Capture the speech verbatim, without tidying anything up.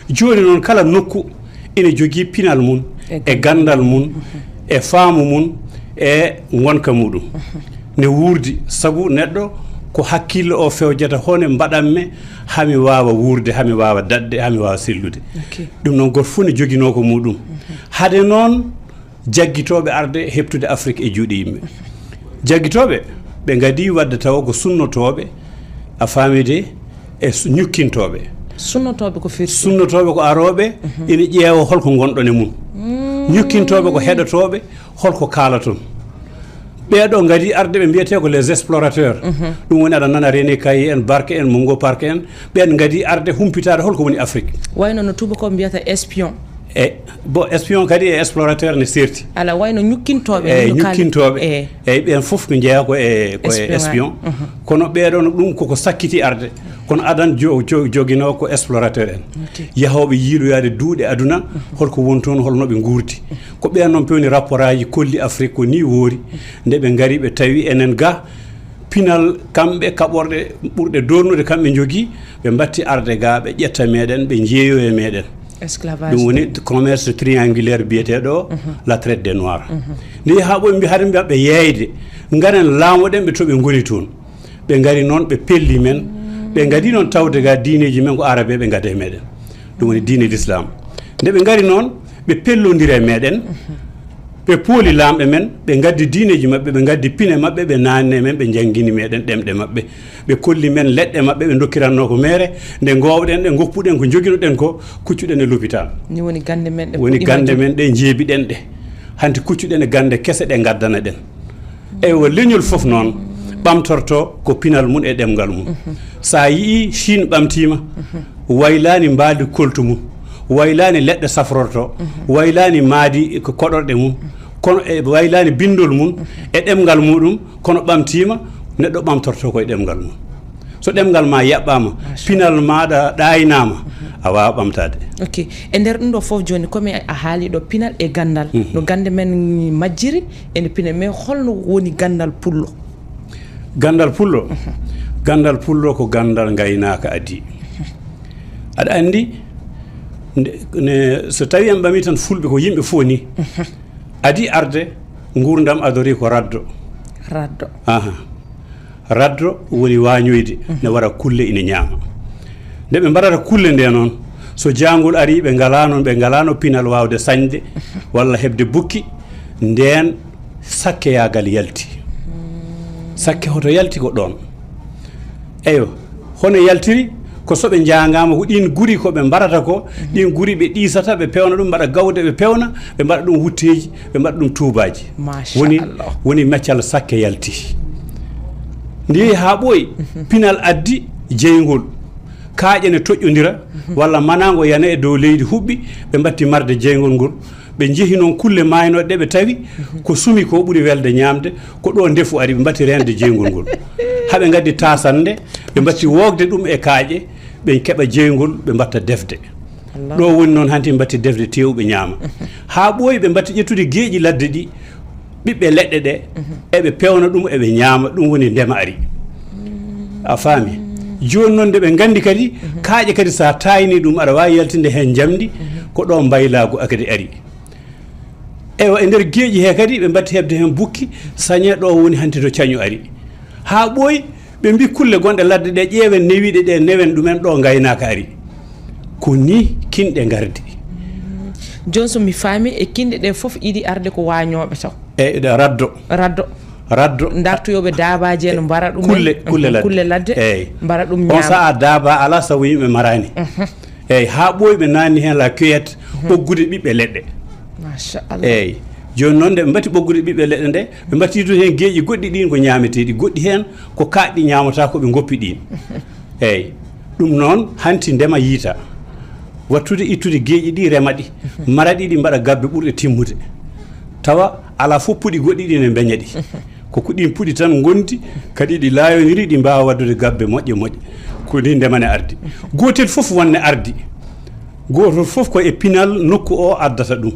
Jooni noon, kala nokku ina jogii pinal mum, e ganndal mum, e faamu mum, e ngonka muɗum. Ne wuurdi, sabu neɗɗo ko hakkille o fewjata, hone mbaɗanmi hami waawa wuurde, hami waawa daɗde, hami waawa sellude. Ɗum noon, gooto fof ne joginoo ko muɗum. Hade noon, jaggitooɓe arde heɓtude Afrik e juuɗe yimɓe. Jaggitooɓe, ɓe ngadii waɗde tawa ko sunnotooɓe, a faami de, e su-, ñukkintooɓe. Sunnotooɓe ko firti? Sunnotooɓe ko arooɓe, ina ƴeewa holko ngonɗon e mum. Ñukkintooɓe ko heɗotooɓe, holko kaalaton. Ɓeeɗo ngadii arde, ɓe mbiyetee ko les explorateurs. Ɗum woni, aɗa nana René Caillé en, Barke en, Mungo Park en, ɓeen ngadii arde humpitaade holko woni Afrik. Wayno no tuubakooɓe mbiyata espion. E, bon, espion kadi e explorateur ne serti. Ala, wayno ñukkintooɓe. Eyyi, ñukkintooɓe. Eyyi, ɓeen fof ko jeyaa ko e, ko e espion. Kono ɓeeɗo no ɗum koko sakkiti arde. Kono adan jo-, jo-, joginoo ko explorateur en. Yahooɓe yiiloyaade duuɗe aduna, holko woni toon, holno ɓe nguurdi. Ko ɓeen noon pewni rapport aji kolli Afrik ko nii woori. Nde ɓe ngari, ɓe tawi enen ga pinal kamɓe kaɓorɗe ɓurɗe doolnude kamɓe njogii, ɓe mbatti arde ga, ɓe ƴetta meɗen, ɓe njeeyo e meɗen. Esclavage. Ɗum woni commerce triangulaire biyeteeɗo la traite des noirs. Nde haa ɓooyi mbi haɗa mbiya ɓe yeeyde, ngaren laamoɗen ɓe to ɓe ngoni toon. Ɓe ngari noon, ɓe pelli men, ɓe ngadi noon tawde ga diineeji men ko arabe ɓe ngada e meɗen. Ɗum woni diine l'islam. Nde ɓe ngari noon, ɓe pellondiri e meɗen, ɓe pooli laamɓe men, ɓe ngaddi diineeji maɓɓe, ɓe ngaddi pine maɓɓe, ɓe naanni e men, ɓe njanngini meɗen ɗemɗe maɓɓe. Ɓe kolli men leɗɗe maɓɓe, ɓe ndokkiratnoo ko meere. Nde ngoowɗen ɗe, ngoppuɗen ko njoginoɗen ko, kuccuɗen e lopital. Ni woni gannde men ɗe. Woni gannde men ɗe, njeebiɗen ɗe. Hanti kuccuɗen e gannde kese ɗe ngaddana ɗen. Eywa, leñol fof noon ɓamtorto ko pinal mum e ɗemngal mum. So a yii Chine ɓamtiima, waylaani mbaadi koltu mum, waylaani leɗɗe safrorto, waylaani maadi ko koɗorɗe mum, kono e waylaani binndol mum e ɗemngal muɗum, kono ɓamtiima, neɗɗo ɓamtorto ko e ɗemngal mum. So ɗemngal ma yaɓɓaama, pinal maaɗa ɗaaynaama, a waawa ɓamtaade. Ok. E nder ɗum ɗo fof jooni, komi a haali ɗo pinal e ganndal. No gannde men majjiri, e nde pine, mais holno woni ganndal pullo? Ganndal pullo? Ganndal pullo ko ganndal ngaynaaka adii. Aɗa anndi, nde, ne, so tawi en ɓami tan fulɓe ko yimɓe fof ni. Adii arde, nguurndam adori ko raddo. Raddo. Aha. Raddo woni waañoyde, ne wara kulle ina ñaama. Nde ɓe mbaɗata kulle nde noon, so jaangol ari, ɓe ngalaa noon, ɓe ngalaano pinal waawde sañde walla heɓde bukki, ndeen sakkeyaagal yalti. Sakke hoto yalti ko ɗoon. Eywa, hono yaltiri, ko so ɓe njaangaama ko ɗiin guri ko ɓe mbarata ko, ɗiin guri ɓe ɗiisata, ɓe pewna ɗum, mbaɗa gawde, ɓe pewna, ɓe mbaɗa ɗum wutteeji, ɓe mbaɗa ɗum tuubaaji. Woni, woni maccal sakke yalti. Nde yehi haa ɓooyi, pinal addi jeyngol. Kaaƴe ne toƴƴondira, walla manaango yana e dow leydi huɓɓi, ɓe mbatti marde jeyngol ngol. Ɓe njehi noon kulle maaynooɗe ɗe ɓe tawi ko sumi ko ɓuri welde ñaamde, ko ɗo ndefu ari, ɓe mbatti reende jeyngol ngol. Haa ɓe ngaddi taasannde, ɓe mbatti woogde ɗum e kaaƴe, ɓe keɓa jeyngol, ɓe mbatta defde. Ɗo woni noon hanti ɓe mbatti defde teewu ɓe ñaama. Haa ɓooyi ɓe mbatti ƴettude geeƴi ladde ɗi, ɓiɓɓe leɗɗe ɗe, eɓe pewna ɗum, eɓe ñaama, ɗum woni ndema ari. A faami? Jooni noon nde ɓe nganndi kadi, kaaƴe kadi so a taayni ɗum, aɗa waawi yaltinde heen njamndi, ko ɗo mbaylaagu kadi ari. Eywa, e nder geeƴi he kadi, ɓe mbatti heɓde heen bukki, sañe ɗo woni hanti to cañu ari. Haa ɓooyi, ɓe mbi kulle gonɗe ladde ɗe, ƴeewen newiiɗe ɗe, newen ɗumen ɗo ngaynaaka ari. Ko ni kinɗe ngardi. Jooni so mi faami, e kinɗe ɗe fof iɗi arde ko waañooɓe taw. E ɗe raddo. Raddo. Raddo. Ndartoyooɓe daabaaji en mbara ɗum. Kulle, kulle ladde. Kulle ladde. Eyyi. Mbara ɗum. On ñaama. Sa'a daaba alaa sabu yimɓe maraani. Eyyi, haa ɓooyi ɓe naanni heen la cueillette, ɓoggude ɓiɓɓe leɗɗe. Machallah. Eyyi. Jooni noon nde ɓe mbatti ɓoggude ɓiɓɓe leɗɗe nde, ɓe mbatti ɗum heen geeƴi goɗɗi ɗiin ko ñaameteeɗi, goɗɗi heen ko kaaɗɗi ñaamata ko ɓe ngoppi ɗiin. Eyyi. Ɗum noon hanti ndema yiita. Wattude ittude geeƴi ɗi rema ɗi, mara ɗi, ɗi mbaɗa gabbe ɓurɗe timmude. Tawa alaa fof puɗi goɗɗi ɗi ne mbeña ɗi. Ko ko ɗiin puɗi tan ngondi, kadi ɗi laayoniri, ɗi mbaawa waɗdude gabbe moƴƴe moƴƴe. Ko ni ndema ne ardi. Gootel fof won ne ardi. Gootel fof ko e pinal nokku o addata ɗum.